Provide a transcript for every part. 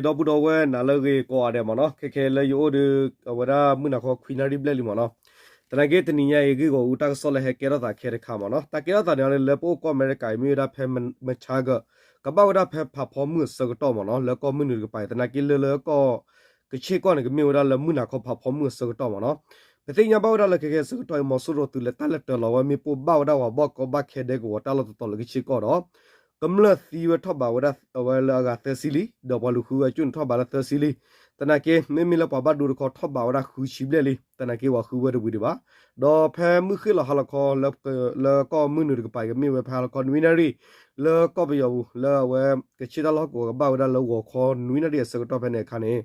ဒီပုၢ်ဒီဝဲၢ်နၤလၢအဂ့ၤကိးဂၤဒဲးမ့ၢ်နီၤ, ခဲခဲလၢယအိၣ်ဒီး အဝဲဒၣ်မုၢ်နၤခီခွံနၣ်ရံၣ်ဘျဲၣ်လံမ့ၢ်နီၤ. သနာ်က့တနံၤညါအံၤ ဂ့ၢ်ဂီၤအူတၢ်ကစီၣ်လၢဟဲကဲထီၣ်သးခဲတခါမ့ၢ်နီၤ. တၢ်ကဲထီၣ်သးန့ၣ်လၢပအိၣ်ကီၢ်အမဲရကၤအံၤ မ့ၢ်ဝဲဒၣ်ဖဲ Machakos ကဘၣ်ဝဲဒၣ်ဖဲဖးဖီမုၢ်အဆၢကတီၢ်မ့ၢ်နီၤ, လၢကီၢ်မုၢ်နုာ်တကပၤအံၤ သနာ်က့လၢလၢကီၢ် ကခ့ၣ်ကီၢ်န့ၣ် ကမ့ၢ်ဝဲဒၣ်လၢမုၢ်နၤခီဖးဖီမုၢ်အဆၢကတီၢ်မ့ၢ်နီၤ. ပသ့ၣ်ညါဘၣ်ဝဲဒၣ်လၢခဲခဲအဆၢကတီၢ်အံၤ မီၤစိရိၤသုးလၢတၢ်လဲၤတၢၤလီၤဝဲမ့ၣ်ပိၢ်ဘၣ်ဝဲဒၣ်ပှၤဘၣ်ကီဘၣ်ခဲဒဲကဝီၤတၢ်လီၢ်တတီၤလၢကခ့ၣ်ကီၢ်ဒီး ကမျၢၢ်သံဝဲထီၣ်ဘးဝဲဒၣ်အဝဲလၢအဂၤသၢဆံလံ, ဒီးပှၤလူၤဃုဝဲအကၠိၣ်န့ၣ်ထီၣ်ဘးလၢသၢဆံလံ. သနာ်က့ မ့မ့ၢ်လၢပှၤဘၣ်ဒိတခီထီၣ်ဘးဝဲဒၣ်ဃုဆံဘျဲၣ်လံ, သနာ်က့ပှၤဃုဝဲတဝံၤဒံးဘၣ်. ဒီးဖဲမုၢ်ဃ့ၢ်လီၤဟါလီၤခီ လၢကီၢ်မုၢ်နုာ်တကပၤအံၤ ကမ့ၢ်ဝဲဖဲဟါလီၤခီနွံနၣ်ရံၣ် လၢကီၢ်ပယီၤပူၤ လၢအဝဲကခ့ၣ်တၢ်လီၢ်ဟီၣ်ကဝီၤကဘၣ်ဝဲဒၣ်လၢဂီၤခီနွံနၣ်ရံၣ်အဆၢကတီၢ်ဖဲန့ၣ်အခါန့ၣ်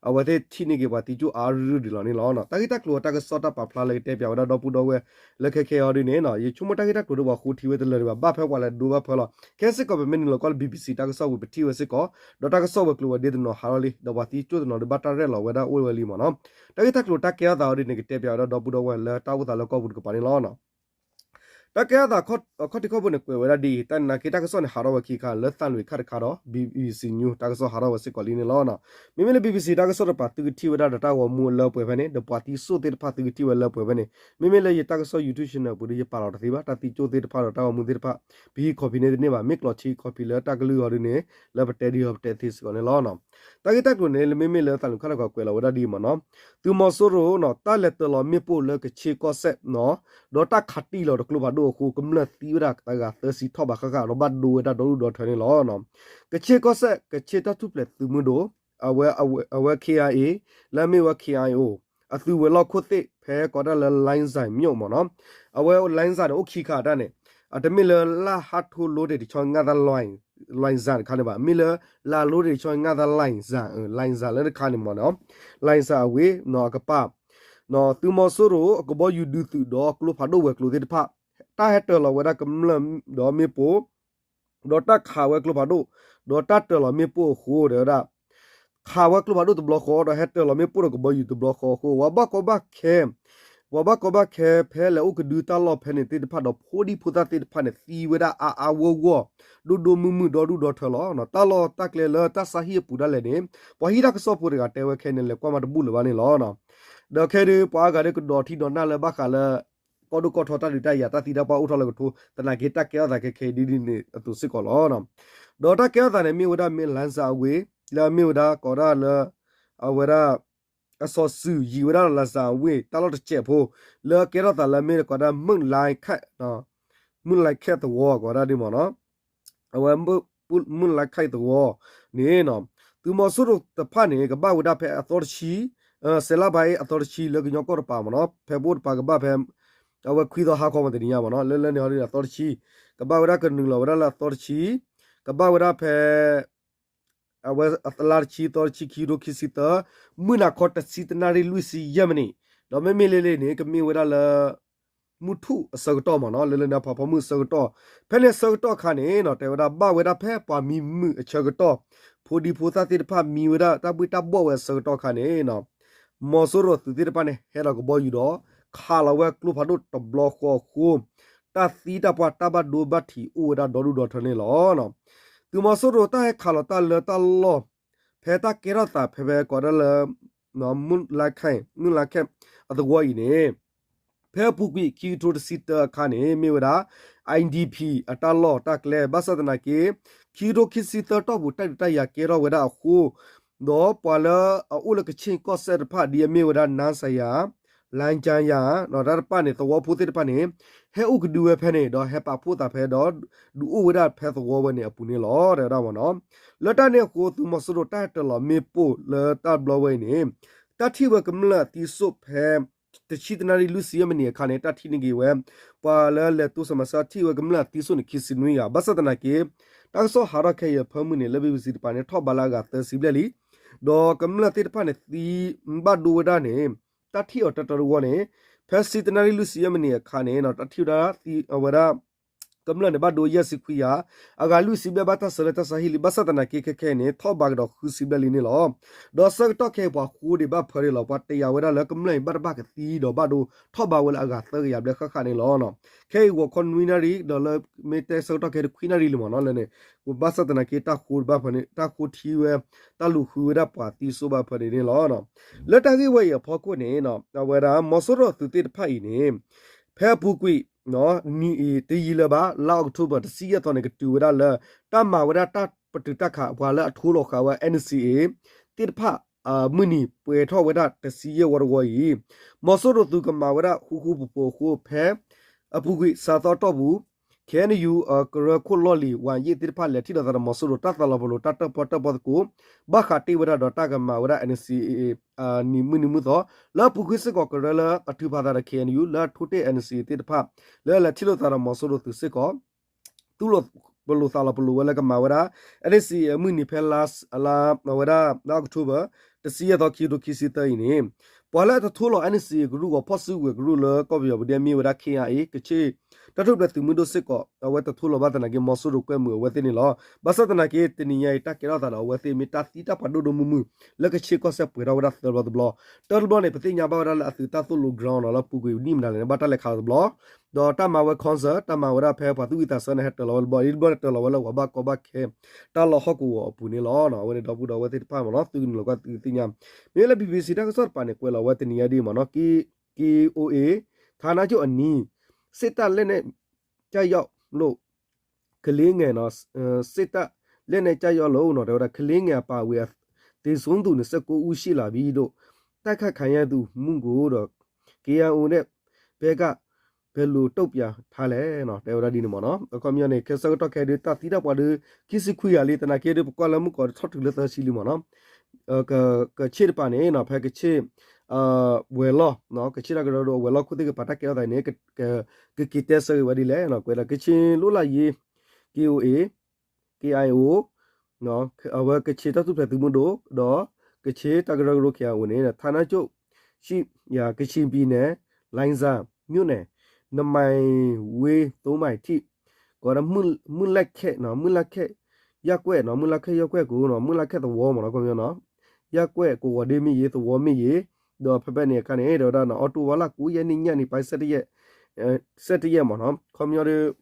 အဝဲသ့ၣ်ထံၣ်န့ၢ်က့ၤပှၤသံကၠိၣ်အါရူၢ်ဒံးလီၤန့ၣ်လီၤ. တၢ်ဂ့ၢ်တၢ်ကျိၤတၢ်ကစီၣ်တၢ်ပာ်ဖျါလၢကတဲပၠးဝဲဒၣ်ဒီပုၢ်ဒီဝဲၢ်လၢခဲခဲအံၤဒ်န့ၣ် ယဆိကမိၣ်တၢ်ဂ့ၢ်တၢ်ကျိၤဒီးပှၤဃိထံဝဲတလၢာ်ဒံးဘၣ်, ဘၣ်ဖဲပှၤလဲၤဒိဘၣ်ဖၢလီၤ. ခဲစ့ၢ်ကီးပမ့ၢ်နုာ်လီၤကီၢ်လၢ BBC တၢ်ကစီၣ်ဝံၤ ပထံၣ်ဝဲစ့ၢ်ကီး ဒီးတၢ်ကစီၣ်ဝဲၤကျိၤဝဲၤဒ့တနီၤဟးထီၣ်လံ, ဒီးပှၤသံကၠိၣ်တနီၤဒီးဘၣ်တၢ်ရဲၣ်လီၤဝဲဒၣ်အိၣ်ဝဲလံမ့ၢ်နီၤ. တၢ်ဂ့ၢ်တၢ်ကျိၤတၢ်ကဲထီၣ်သးအီၤဒ်န့ၣ် ကတဲပၠးဝဲဒၣ်ဒီပုၢ်ဒီဝဲၢ်လၢတၢ်အိၣ်သးလၢကီၢ်ပူၤတကပၤန့ၣ်လီၤ. တၢ်ကဲထီၣ်သးအခီၣ်ထံးခီၣ်ဘိန့ၣ် ကွဲးဝဲဒၣ်ဒ်အံၤ, တၢ်နာ်က့တၢ်ကစီၣ်န့ၣ် ဟးထီၣ်ဝဲခံခါ လၢသးလွံၢ်ခါတခါဒီး BBC News တၢ်ကစီၣ်ဟးထီၣ်ဝဲစ့ၢ်ကီးလံန့ၣ်လီၤ. မ့မ့ၢ်လၢ BBC တၢ်ကစီၣ်တကပၤ သုကထံၣ်ဝဲဒၣ်ဒီးတၢ်ဂီၤမူလၢပှဲၤဖဲန့ၣ် ဒီးပှၤသံကၠိၣ်သ့ၣ်တဖၣ်သုကထံၣ်ဝဲလၢပှဲၤဖဲန့ၣ်, မ့မ့ၢ်လၢယတၢ်ကစီၣ် YouTube channel ပူၤဒီး ယပာ်လီၤတသ့ဘၣ်, တၢ်သံကၠိၣ်သ့ၣ်တဖၣ်ဒီးတၢ်ဂီၤမူသ့ၣ်တဖၣ် ပဟံး copy န့ၣ်တန့ၢ်ဘၣ်, မ့ၢ်ကျိးထံ copy လၢတၢ်ကလုၢ်အီၤဒ်န့ၣ် လၢပတဲဒ်အံၤပတဲသ့စ့ၢ်ကီးန့ၣ်လီၤ. တၢ်ဂ့ၢ်တၢ်ကျိၤန့ၣ် လၢမ့မ့ၢ်လၢသးလွံၢ်ခါတခါကွဲးလီၤဝဲဒၣ်ဒ်အံၤမ့ၢ်နီၤ, သုးမီၤစိရိၤ တၢ်လဲၤတၢၤလီၤမ့ၣ်ပိၢ်လၢကခ့ၣ်ကီၢ်စဲၣ် ဒီးတၢ်ခးတံၢ်လီၤတကျိဖးဒိၣ်အဃိ ကမျၢၢ်သံဝဲဒၣ်တဂၤသၢဆံထီၣ်ဘးဃၣ်ဃၣ်ဒီးဘၣ်ဒိဝဲဒၣ်ဒီဒူၣ်ဒီထၢန့ၣ်လီၤ. ကခ့ၣ်ကီၢ်စဲၣ် ကခ့ၣ်တၢ်ထူၣ်ဖျဲးသုးမုၢ်ဒိၣ် အဝဲ အဝဲ KIA လၢအမ့ၢ်ဝဲ KIO အသုးဝဲၤလီၢ်ခိၣ်သ့ၣ်ဖဲကိးဒၣ်လၢ လိုင်ဇာမြို့ မ့ၢ်နီၤ, အဝဲ လိုင်ဇာ န့ၣ် အိၣ်ခံခါတၢ်န့ၣ်, အတမ့ၢ်လၢလၢဟးထိလိတ့ၢ်တဆီ ငါသး လိုင်ဇာ တခါန့ၣ်ဘၣ်, မ့ၢ်လၢလၢလိတ့ၢ်တဆီ ငါသး လိုင်ဇာ, လိုင်ဇာ လၢတခါန့ၣ်မ့ၢ်နီၤ, လိုင်ဇာ အဝ့ၢ် အကပၤ သုးမီၤစိရိၤအကဘီယူၤဒုးသုးဒီးကျိဖးဒိၣ်ဝဲၤကျိၤသ့ၣ်တဖၣ် တၢ်ဟဲတၢၤလီၤဝဲဒၣ်ကမျၢၢ်ဒီးမ့ၣ်ပိၢ် ဒီးတၢ်ခးဝဲကျိဖးဒိၣ်, ဒီးတၢ်တၢၤလီၤမ့ၣ်ပိၢ်အဃိ တဲဝဲဒၣ် ခးဝဲကျိဖးဒိၣ်တဘျီဃီ ဒီးဟဲတၢၤလီၤမ့ၣ်ပိၢ်ဒီးကဘီယူၤတဘျီဃီအဃိ ပှၤဘၣ်ကီဘၣ်ခဲ ပှၤဘၣ်ကီဘၣ်ခဲဖဲလဲၤအိၣ်ကဒုတၢ်လီၢ်ဖဲန့ၣ်သ့ၣ်တဖၣ်ဒီးဖိဒံဖိသၣ်သ့ၣ်တဖၣ်န့ၣ် သံဝဲဒၣ်အါအါဂီၢ်ဂီၢ် ဒိၣ်ဒိၣ်မုၢ်မုၢ်ဒီဒူၣ်ဒီထၢလီၤ. တၢ်လီၢ်တၢ်ကျဲလၢတၢ်ဆါဟံၣ်အပူၤဒၣ်လဲာ်န့ၣ် ပှၤဟံၣ်တၢ်ကစီၣ်ဖိတဂၤတဲဝဲခဲအံၤန့ၣ် လဲၤကွၢ်မးတဘူၣ်လၢၤဘၣ်န့ၣ်လီၤ. ဒီးခဲအံၤဒီး ပှၤအါဂၤဒီးကဒီးထံဒီးနၢ်လၢဘၣ်ဃးလၢ ကီၢ်ဒိၣ်ကီၢ်ထီတၢ်ဒုးတၢ်ယၤတၢ်သံတၢ်ပှၢ်အိၣ်ထီၣ်လၢကထိ သနာ်က့တၢ်ကဲထီၣ်သးခဲခဲအံၤဒ်န့ၣ်အသိးစ့ၢ်ကီးလီၤ. ဒီးတၢ်ကဲထီၣ်သးန့ၣ် မ့ၢ်ဝဲဒၣ်မ့ၢ် လိုင်ဇာ အဝ့ၢ် လၢအမ့ၢ်ဝဲဒၣ်ကိးဒၣ်လၢ အဝဲဒၣ် အစီၤစုၤယံၤဝဲဒၣ် လိုင်ဇာ အဝ့ၢ် တၢ်လီၢ်တစဲးဖိ လၢအကဲထီၣ်သးလၢအမ့ၢ်ကိးဒၣ် မုၢ်လါခဲ မုၢ်လါခဲသဝီကိးဒၣ်ဒ်မ့ၢ်နီၤ, အဝဲ မုၢ်လါခဲသဝီန့ၣ် သုးမီၤစိရိၤတဖၣ်န့ၣ် ကဘၣ်ဝဲဒၣ်ဖဲအသီတဆံ စဲးလါဘၣ်အသီတဆံလၢကညီကီၢ်တပၤမ့ၢ်နီၤ, ဖဲပအိၣ်တပၤကဘၣ်ဖဲ အဝဲခွံသီဟါခီမ့ၢ်တနံၤညါမ့ၢ်နီၤ, လၢလၢန့ၣ်ဟီဒ်အသီတဆံ ကဘၣ်ဝဲဒၣ်ကနုာ်လီၤဝဲဒၣ်လၢအသီတဆံ ကဘၣ်ဝဲဒၣ်ဖဲ အဝဲအလါတဆံ သီတဆံ ခံကထိခံဆံသၢ မုၢ်နၤခီတဆံတၢနၣ်ရံၣ်လွံၢ်ဆံယဲၢ်မံးနံး, ဒီးမ့မ့ၢ်လၢလၢန့ၣ် ကမ့ၢ်ဝဲဒၣ်လၢ မုၢ်ထူၣ်အဆၢကတီၢ်မ့ၢ်နီၤ, လၢလၢန့ၣ်ဖးဖီမုၢ်အဆၢကတီၢ်, ဖဲန့ၣ်အဆၢကတီၢ်အခါန့ၣ် တဲဝဲဒၣ်ဘၣ်ဝဲဒၣ်ဖဲပှၤမံမုာ်အဆၢကတီၢ်, ဖိဒံဖိသၣ်သ့ၣ်တဖၣ်မံဝဲဒၣ်တၢ်ဘှ့ၣ်တၢ်ဘှီၣ်ဝဲအဆၢကတီၢ်အခါန့ၣ် မီၤစိရိၤသုးသ့ၣ်တဖၣ်န့ၣ် ဟဲဒီးကဘီယူၤဒီး ခးလီၤဝဲကျိဖးဒိၣ်တဘျီဃီအဃိ တၢ်သံတၢ်ပှၢ်တၢ်ဘၣ်ဒိဘၣ်ထံးအိၣ်ဝဲဒၣ်ဒီဒူၣ်ဒီထၢန့ၣ်လီၤ. သုးမီၤစိရိၤတၢ်ဟဲခးလီၤတၢ်လၢတၢ်လီၢ် ဖဲတၢ်ကဲထီၣ်သးဖဲဖဲကိးဒၣ်လၢ မုၢ်လါခဲ မုၢ်လါခဲအသဝီအံၤန့ၣ် ဖဲအပူၤကွံာ်ခံကထိတဆံတၢအခါန့ၣ် မ့ၢ်ဝဲဒၣ် IDP အတၢ်လီၢ်တၢ်ကျဲ ဘၣ်ဆၣ်သနာ်က့ ခံကထိခံဆံသၢတီၢ်ပူၤတၢ်ဒုးတၢ်ယၤကဲထီၣ်ဝဲဒၣ်အဃိ ဒီးပှၤလၢအအိၣ်လၢကခ့ၣ်ကီၢ်စဲၣ်တဖၣ် ဒ်အမ့ၢ်ဝဲဒၣ် နါစယၤ လါကၠါယၤ တၢ်တဖၣ်န့ၣ် သဝီဖိသ့ၣ်တဖၣ်န့ၣ် ဟဲအိၣ်ကဒုဝဲဖဲန့ၣ် ဒီးဟဲပာ်ဖှိၣ်သးဖဲဒီး ဒုးအိၣ်ဝဲဒၣ်ဖဲသဝီဝဲန့ၣ်အပူၤန့ၣ်လီၤ တဲဝဲဒၣ်မ့ၢ်နီၤ. လၢတၢ်န့ၣ်အဃိ သုးမီၤစိရိၤတၢ်ဟဲတၢၤလီၤမ့ၣ်ပိၢ်လၢတၢ်ဘျီဝဲအံၤန့ၣ် တၢ်ထံၣ်ဝဲကမျၢၢ်အသံစိၣ်ဖဲ တဆံတနၣ်ရံၣ်လွံၢ်ဆံယဲၢ်မံးနံးအခါန့ၣ် တၢ်ထံၣ်န့ၢ်က့ၤဝဲ ပှၤလၢလဲၤတိစၢၤမၤစၢၤထံၣ်ဝဲကမျၢၢ်အသံစိၣ်န့ၣ် ခံဆံနွံဂၤ ဘၣ်ဆၣ်သနာ်က့ တၢ်ကစီၣ်ဟးထီၣ်ခဲအံၤအဖၢမုၢ်န့ၣ် လၢ BBC တပၤန့ၣ် ထီၣ်ဘးလၢအဂၤသၢဆံဘျဲၣ်လံ. ဒီးကမျၢၢ်သ့ၣ်တဖၣ်န့ၣ် သံဘၣ်ဒိဝဲဒၣ်န့ၣ် တၢ်ထံၣ်အီၤတၢတၢတဝီန့ၣ် ဖဲဆံတနၣ်ရံၣ်လွံၢ်ဆံယဲၢ်မံးနံးအခါန့ၣ် တၢ်ထံၣ်ဝဲဒၣ်သံအဝဲဒၣ် ကမျၢၢ်န့ၣ်ဘၣ်ဒိယဲၢ်ဆံခွံဂၤ, အဂၤလွံၢ်ဆံဘျဲၣ်ဘၣ်တၢ်ဆၢလၢတၢ်ဆါဟံၣ်လံ, ဘၣ်ဆၣ်သနာ်က့ခဲခဲအံၤန့ၣ် ထီၣ်ဘးကဒီးဃုဆံဘျဲၣ်လံန့ၣ်လီၤ. ဒီးဆၢကတီၢ်ခဲအံၤပှၤဃိဒံးဘၣ်ဖၢန့ၣ်လီၤ, ပှၤတယာ်ဝဲဒၣ်လၢကမျၢၢ်အံၤဘၣ်တဘၣ်ကသံဒီးဘၣ်ဒိထီၣ်ဘးဝဲလၢအဂၤသၢကယၤဘျဲၣ်ဃၣ်ဃၣ်န့ၣ်လီၤ. ခဲအံၤဂီၤခီနွံနၣ်ရံၣ် ဒီးလၢမ့ၢ်တဲဆၢကတီၢ်ခဲအံၤတခွံနၣ်ရံၣ်လံမ့ၢ်နီၤ လၢန့ၣ် ဘၣ်ဆၣ်သနာ်က့တၢ်ဃိတဘၣ်ဖၢန့ၣ် တၢ်ဃိထံဝဲ တၢ်လူၤဃုဝဲဒၣ်ပှၤသံစိၣ်ဘၣ်ဖၢန့ၣ်န့ၣ်လီၤ. လၢတၢ်ဂ့ၢ်ဝဲအံၤအဖီခိၣ်န့ၣ် အဝဲဒၣ်မီၤစိရိၤသုးသ့ၣ်တဖၣ်အံၤန့ၣ် ဖဲအပူၤကွံာ် နံၣ်အံၤတယံာ်လၢၤဘၣ် လါအီးကထိဘၢၣ် တဆံယဲၢ်သီန့ၣ် ကတုၤဝဲဒၣ်လၢ တၢ်မၤဝဲဒၣ်တၢ်ပတုာ်တၢ်ခး ပှၤလၢအထိလီၤဃာ်ဝဲ NCA သ့ၣ်တဖၣ် မုၢ်နံၤပှဲၤထီၣ်ဝဲဒၣ်တဆံယဲၢ်ဝီတဝီအံၤ မီၤစိရိၤသုးကမၤဝဲဒၣ်ဃူဃူဖိးဖိးအဃိ ဖဲအပူၤကွံာ် စးသီတီၢ်ပူၤ KNU ကရၢခိၣ်လီၢ်လံၤ ဝၤယ့ၣ်သ့ၣ်တဖၣ် လဲၤထံၣ်လိာ်သးဒီးမီၤစိရိၤ တၢ်သးလီၤပလိာ်တၢ်တၢၣ်ပီၣ်တၢၣ်ပီသကိး ဘၣ်ဃးတ့ၢ်ဝဲဒၣ်ဒီးတၢ်ကမၤဝဲဒၣ် NCA နံၤမုၢ်နံၤမုၢ်သီ လၢအပူၤကွံာ်စ့ၢ်ကီး ကရၢလၢအထုးဖးသးဒီး KNU လၢအထိတ့ၢ် NCA သ့ၣ်တဖၣ် လၢလဲၤထံၣ်လိာ်သးဒီးမီၤစိရိၤသုးစ့ၢ်ကီး သူၣ်လီၤပလိာ်ဝဲလၢကမၤဝဲဒၣ် NCA အမုၢ်နံၤဖဲလါ အဝဲဒၣ်လါအီးကထိဘၢၣ် တဆံယဲၢ်သီ ခံကထိခံဆံသၢအံၤန့ၣ် ပှၤလၢအတထိလီၤ NCA ကရူၢ်ဂီၤဖီၣ်စုကဝဲၤကရူၢ်လၢကီၢ်ပယီၤပူၤဒ်အမ့ၢ်ဝဲဒၣ် KIA ကချ့ၣ် တၢ်ထူၣ်ဖျဲးသုးမုၢ်ဒိၣ်စ့ၢ်ကီး အဝဲတထိလီၤဘၣ်သနာ်က့ မီၤစိရိၤကွဲမုာ်အဝဲသ့ၣ်န့ၣ်လီၤ. ဘၣ်ဆၣ်သနာ်က့ တနံၤညါအံၤ တၢ်ကဲထီၣ်သးဒီးအဝဲသ့ၣ်မ့ၢ်တၢ်သံတၢ်ပှၢ်ဒိၣ်ဒိၣ်မုၢ်မုၢ် လၢကချ့ၣ်ကီၢ်စဲၣ်ပှဲၤထီၣ်ဝဲဒၣ်သၢဘျီတဘျီ, တၢတဘျီန့ၣ် ပသ့ၣ်ညါဘၣ်ဝဲဒၣ်လၢအသုးတၢ်သိၣ်လိ ground နီၤ လၢပူၤကွံာ်နံၣ်မတၤလဲၣ်န့ၣ် ဘၣ်တၢ်လဲၤခးလီၤတဘျီ ဒီးတၢ်မၤဝဲ concert တၢ်မၤဝဲဒၣ်ဖဲပှၤသူၣ်ဝံၣ်သးစၢ်န့ၣ် ဟဲတၢၤလီၤဝဲတဘျီ ဒ်တဘျီန့ၣ် တၢၤလီၤဝဲလၢပှၤဘၣ်ကီဘၣ်ခဲ တၢ်လီၢ်ဟီၣ်ကဝီၤအပူၤန့ၣ်လီၤ. အဝဲန့ၣ်ဒီပုၢ်ဒီဝဲၢ်သ့ၣ်တဖၣ်မ့ၢ်နီၤ သုကနုာ်လီၤကွၢ်သုသ့ၣ်ညါ, မ့ၢ်လၢ BBC တၢ်ကစီၣ်တပၤန့ၣ် ကွဲးလီၤဝဲတနံၤညါဒ်မ့ၢ်နီၤ KOA ဌာနချုပ်အနီး စစ်တပ်လက်နက်ကျရောက်လို့ ကလေးငယ်နော် စစ်တပ်လက်နက်ကျရောက်လို့နော် တဲဝဲဒၣ် ကလေးငယ်အပါအဝင် သေဆုံးသူ နှစ်ဆယ့်ကိုးဦး ရှိလာပြီလို့ တိုက်ခိုက်ခံရသူ မုၢ်ကို ဒီး KIO နဲ့ ဘက်က ဘယ်လိုတုံ့ပြန်ထားလဲ တဲဝဲဒၣ်ဒ်န့ၣ်မ့ၢ်နီၤ. အခီပညီန့ၣ် ခဲဆၢကတီၢ်ခဲအံၤဒုး တၢ်သံတၢ်ပှၢ်ဒုး ခံဆံခွံဂၤလံ သနာ်က့ဒုး ပကွၢ်လၢမုၢ်ကီး ထီၣ်တုၤလၢသၢဆံလံမ့ၢ်နီၤ. ကချ့ၣ်တပၤန့ၣ်နီၤ ဖဲကချ့ၣ် ဝဲၤလီၢ် ကချ့ၣ်တၢ်ကရၢကရိအဝဲၤလီၢ်ခိၣ်သ့ၣ်ကပၤ တၢ်ကဲထီၣ်သးန့ၣ် ကက့ၤတဲဆၢဂ့ၤဝဲဒ်လဲၣ် ကွဲးလၢ ကချင်လွတ်လပ်ရေး KOA KIO အဝဲကချ့ၣ်တၢ်ထူၣ်ဖျဲးသုးမုၢ်ဒိၣ် ဒီးကချ့ၣ်တၢ်ကရၢကရိ KIO န့ၣ် ဌာနချုပ်ရှိရာ ကချင်ပြည်နယ် လိုင်ဇာမြို့နယ် နှစ်မိုင်ဝန်းကျင် သုံးမိုင်အထိ ကီးဒၣ် မုၢ်လၢ်ခဲ မုၢ်လၢ်ခဲ ရပ်ကွက်နီၤ မုၢ်လၢ်ခဲ ရပ်ကွက် ကိးနီၤ မုၢ်လၢ်ခဲ သဝီ မ့ၢ်နီၤ ခီပညီနီၤ ရပ်ကွက် ကိးဂီၤဒ့မ့ၢ်ဂ့ၤ သဝီမ့ၢ်ဂ့ၤ ဒီးဖဲဖဲန့ၣ်အခါန့ၣ် တဲဝဲဒၣ်နီၤ အောက်တိုဘာလ ကိုးရက်နေ့ ညနေပိုင်း ဆယ့်တစ်ရက် ဆယ့်တစ်ရက် မ့ၢ်နီၤ ခီပညီဒီး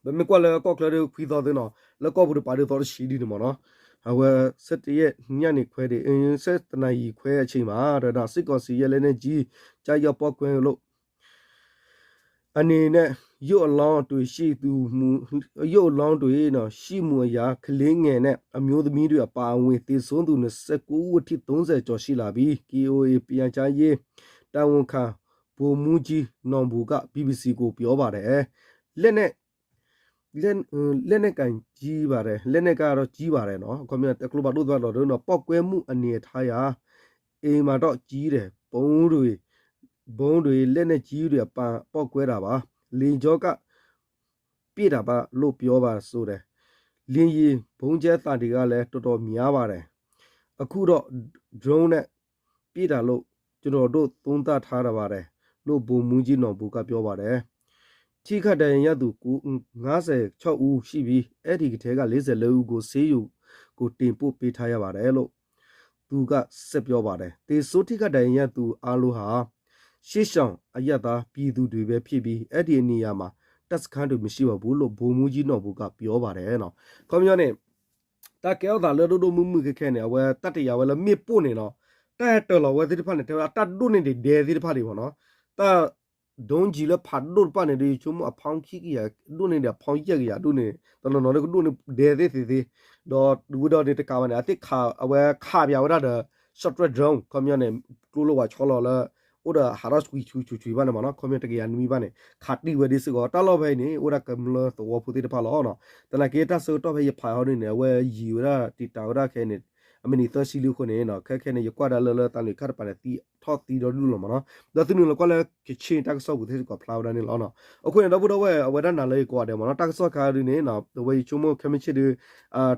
ပမ့ၢ်ကွၢ်လၢကီၢ်ချၢဒီး ခွံသီသ့နီၤ လၢကီၢ်ပူၤတပၤဒုးသီတဆံဒ်န့ၣ်မ့ၢ်နီၤ အဝဲ ဆယ့်တစ်ရက် ညနေခွဲ ဆယ့်တစ်နာရီခွဲအချိန်မှာ တဲဝဲဒၣ် စစ်ကောင်စီရဲ့ လက်နက်ကြီး ကျရောက်ပေါက်ကွဲလို့ အနေနဲ့ ရုပ်အလောင်းတွေ့ရှိသူမူ ရုပ်အလောင်းတွေ့နော် ရှိမှုအရ ကလေးငယ်နဲ့ အမျိုးသမီးတွေအပါအဝင် သေဆုံးသူ နှစ်ဆယ့်ကိုးဦးအထိ သုံးဆယ်ကျော်ရှိလာပြီ KOA ပြန်ကြားရေးတာဝန်ခံ ဗိုလ်မှူးကြီး နော်ဘူက BBC ကို ပြောပါတယ် လက်နက် လက်နက်ကိုင်ကြီးပါတယ် လက်နက်ကတော့ကြီးပါတယ်နော် အခီပညီတကျိဘၣ်ဒိၣ်သ့ဘၣ်ဒီး ပေါက်ကွဲမှုအနေအထားအရ အိမ်မှာတော့ကြီးတယ် ဗုံးတွေ ဗုံးတွေ လက်နက်ကြီးတွေ ပေါက်ကွဲတာပါ လေကြောင်းက ပစ်တာပါလို့ ပြောပါဆိုတယ် လေယာဉ်ဗုံးကြဲသံတွေကလည်း တော်တော်များပါတယ် အခုတော့ drone နဲ့ ပစ်တာလို့ ကျွန်တော်တို့ သုံးသပ်ထားပါတယ်လို့ ဗိုလ်မှူးကြီး နော်ဘူက ပြောပါတယ် ထိခိုက်ဒဏ်ရာရသူ ကိုး ငါးဆယ့်ခြောက်ဦးရှိပြီး အဲဒီထဲက လေးဆယ့်လေးဦးကို ဆေးရုံကို တင်ပို့ပေးထားရပါတယ်လို့ သူက ဆက်ပြောပါတယ် သေဆုံးထိခိုက်ဒဏ်ရာရသူအားလုံးဟာ စစ်ရှောင်အရပ်သားပြည်သူတွေပဲဖြစ်ပြီး အဲဒီနေရာမှာ တပ်စခန်းတွေမရှိပါဘူးလို့ ဗိုလ်မှူးကြီး နော်ဘူက ပြောပါတယ် ခီပညီန့ၣ် တၢ်ကဲထီၣ်သးလၢဒိၣ်ဒိၣ်မုၢ်မုၢ်ခဲခဲန့ၣ် အဝဲတၢ်တယာ်ဝဲလၢမ့ၣ်ပိၢ်န့ၣ်နီၤ တၢ်ဟဲတၢၤလီၤဝဲသ့ၣ်တဖၣ်န့ၣ် တဲဝဲဒၣ်တၢ်ဒိၣ်န့ၢ်ဒံးဒဲသ့ၣ်တဖၣ်ဒံးမ့ၢ်နီၤ တၢ် ဒုံးကျည်လၢဖးဒိၣ်တဖၣ်န့ၣ်ဒီး ယဆိကမိၣ်အ pound ခံကယၤ ဒိၣ်န့ၢ်ဒံးအ pound ယဲၢ်ကယၤဒိၣ်န့ၢ် တနီၤနီၤဒီးကဒိၣ်န့ၢ်ဒဲသ့ၣ်သ့ၣ်သ့ၣ် ဒီးဒုးဝဲဒီးန့ၣ်တကးဘၣ်န့ၣ် အသ့ၣ်ခး အဝဲခးပၠးဝဲဒၣ်ဒီး short range drone ခီပညီန့ၣ် ကျိလၢဝၤဆီလီၤလၢ အိၣ်ဒီးဟးထီၣ်ကွံာ်ဆူဆူဆူဘၣ်န့ၣ်မ့ၢ်နီၤ ခီပညီတကယၤနွံဘၣ်န့ၣ် ခးတံၢ်ဝဲဒ်စ့ၢ်ကီး တၢ်လီၢ်ဖဲအံၤန့ၣ် အိၣ်ဒၣ်ကမျၢၢ်သဝီဖိသ့ၣ်တဖၣ်လီၤ သနာ်က့တၢ်ဆၢကတီၢ်ဖဲယဖးအီၤဒ်န့ၣ် အဝဲယံာ်ဝဲဒၣ်တံာ်တာ်ဝဲဒၣ်ခဲအံၤန့ၣ် အမံးနံးသၢဆံလံအဃိန့ၣ် ခဲခဲန့ၣ် ယကွၢ်ဒၣ်လၢ လၢသးလွံၢ်ခါတပၤန့ၣ် သံထီၣ်သံဒီဒူၣ်လီၤမ့ၢ်နီၤ. ဒီးသုနုာ်လီၤကွၢ်လၢ ကချ့ၣ်တၢ်ကစီၣ်ပူၤသ့ၣ်တဖၣ်ဖျါဝဲဒၣ်န့ၣ်လီၤ. အဃိန့ၣ် ဒီပုၢ်ဒီဝဲၢ် အဝဲဒၣ်နၤလၢယကိးဂၤဒဲးမ့ၢ်နီၤ တၢ်ကစီၣ်ခါဒုန့ၣ် အဝဲယဆိကမိၣ်ခဲမုၢ်ဆ့ၣ်ဒု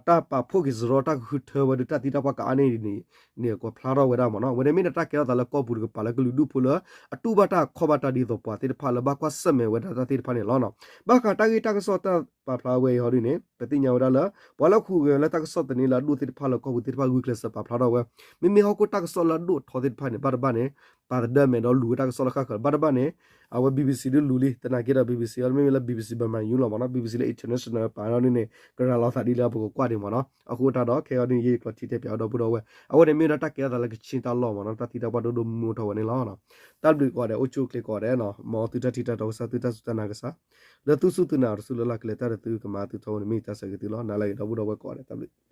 တၢ်ပာ်ဖှိၣ်က့ၤစရီတၢ်ကဟုထၢဝဲဒုးတၢ်သံတၢ်ပှၢ်ကအါန့ၢ်ဒ်န့ၣ် န့ၣ် ကဖျါထီၣ်ဝဲဒၣ်မ့ၢ်နီၤ. အဝဲန့ၣ်မ့ၢ်ဒၣ်တၢ်ကဲထီၣ်သးလၢကီၢ်ပူၤတကပၤလၢကလုာ်ဒူၣ်ဖိလၢ အတူၢ်ဘၣ်တၢ်ခီၣ်ဘၣ်တၢ်ဒ်သိးပှၤသ့ၣ်တဖၣ်လၢဘၣ်ကွၢ်ဆၢၣ်မဲာ်ဝဲဒၣ်တၢ်သ့ၣ်တဖၣ်န့ၣ်လီၤ. ဘၣ်ဃးတၢ်ဂ့ၢ်တၢ်ကစီၣ်တၢ်ပာ်ဖျါဝဲအံၤဟီဒ်န့ၣ် ပသ့ၣ်ညါဝဲဒၣ်လၢ ပှၤလၢဟူးဂဲၤလၢတၢ်ကစီၣ်သန့လၢအဒိၣ်သ့ၣ်တဖၣ်လၢကီၢ်ပူၤသ့ၣ်တဖၣ်ဂုာ်ကျဲးစၢးပာ်ဖျါထီၣ်ဝဲ မ့မ့ၢ်ဟီၣ်ခိၣ်တၢ်ကစီၣ်လၢအဒိၣ်အထီသ့ၣ်တဖၣ်န့ၣ် ဘၣ်တဘၣ်န့ၣ် ပာ်သဒၢမဲာ်ဒီးလူၤဝဲတၢ်ကစီၣ်လၢဃၣ်ဃၢၤ ဘၣ်တဘၣ်န့ၣ် အဝဲ BBC ဒုလူၤလံ သနာ်က့ဒီး BBC အီၤ မ့မ့ၢ်လၢ BBC Burma News လီၤမ့ၢ်နီၤ BBC လၢ international ပာ်ထီၣ်ဒ်န့ၣ် ကရၤလီၤသးဒ်လၢအပကကွၢ်ဒံးမ့ၢ်နီၤ. အဃိတၢ်ဒီး ခဲအံၤဒ်န့ၣ် ယကျိးထံတဲပၠးအီၤဒီပုၢ်ဒီဝဲၢ် အဝဲန့ၣ်မ့ၢ်ဝဲဒၣ်တၢ်ကဲထီၣ်သးလၢကချ့ၣ်တၢ်လီၢ်မ့ၢ်နီၤ တၢ်သံတၢ်ပှၢ်ဒိၣ်ဒိၣ်မုၢ်မုၢ်ထီၣ်ဝဲန့ၣ်လီၤ. တၢ်ဘျုးကိးဂၤဒဲး အိၣ်ဆူၣ်အိၣ်ချ့ကိးဂၤဒဲးနီၤ မ်သုတၢ်ထံၣ်တၢ်တီကစၢ် သုတၢ်စူၢ်တၢ်နာ်ကစၢ် လၢသုစူၢ်သုနာ်တစူၢ်လၢ်လၢ်ကလဲၤတၢ်ဒီးသုကမၤသုထီဘိန့ၣ် မ့ၢ်ယတၢ်ဆၢဂ့ၤသုလီၤ. နၤလၢအဂ့ၤ ဒီပုၢ်ဒီဝဲၢ်ကိးဂၤဒဲး တၢ်ဘျုး